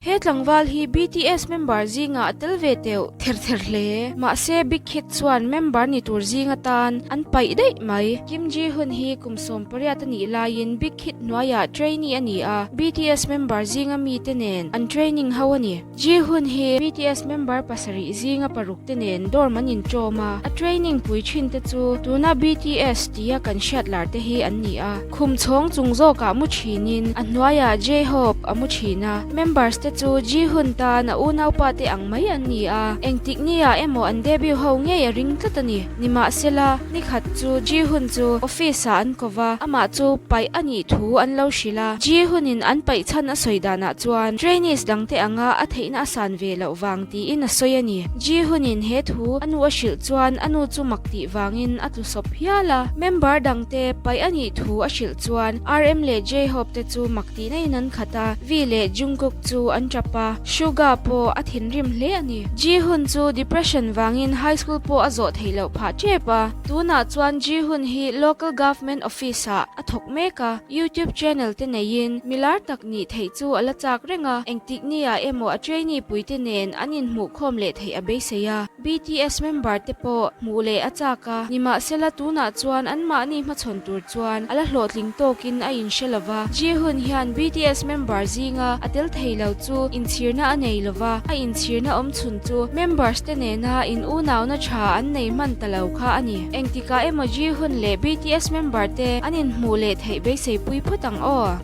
He tlangval hi BTS member zingah a tel ve teuh ther ther hle. Mahse Big Hit chuan member ni tur zing atan an paih daih mai. Kim Ji Hoon hi kum 18 a nih laiin Big Hit hnuaiah trainee a ni a, BTS member zinga mite nen an training ho a ni. Ji Hoon hi BTS member pasarih zinga paruk te nen dorm an inṭawm a, a training pui thin te chu tuna BTS tia kan hriat lar te hi an ni a. Khum chhawng chung zawkah mu thinin a hnuaiah J-Hope a mu thin a, members te chu Ji-Hoon tan a unaupa te ang mai an ni a, engtik nia emaw an debut ho ngei a ring tlat a ni. Nimahsela, nikhat chu Ji-Hoon chu office ah an ko va, amah chu paih a nih thu an lo hrilh a, Ji-Hoon in an paih chhan a sawi danah chuan trainees dangte anga a theihna a san ve loh vang tiin a sawi a ni. Ji-Hoon in he thu a nu a hrilh chuan a nu chu mak tih vangin a tlu sawp hial a, member dangte paih a nih thu a hrilh chuan RM leh J-Hope te chu mak tihna in an khat a, V leh Jungkook chu an tap a, Suga pawh a thinrim hle a ni. Ji-Hoon chu depression vangin high school pawh a zawh theih loh phah tep a, tunah chuan Ji-Hoon hi local government office ah a thawk mek a, YouTube channel te neiin milar tak nih theih chu a la chak reng a, engtik nia emaw a trainee puite nen an inhmuhkhawm leh theih a beisei a. BTS member te pawh hmuh leh a chak a, nimahsela tunah chuan anmahni hmachhawn tur chuan a la hlawhtling tawkin a inhre lo va. Ji-hoon hian BTS member zinga a tel thei lo chu inchhirna a nei lo va, a inchhirna awm chhun chu members te nena in unauna tha an nei hman ta lo kha a ni. Engtikah emaw Ji-hoon leh BTS member te an inhmuh leh theih beiseipui phawt ang aw.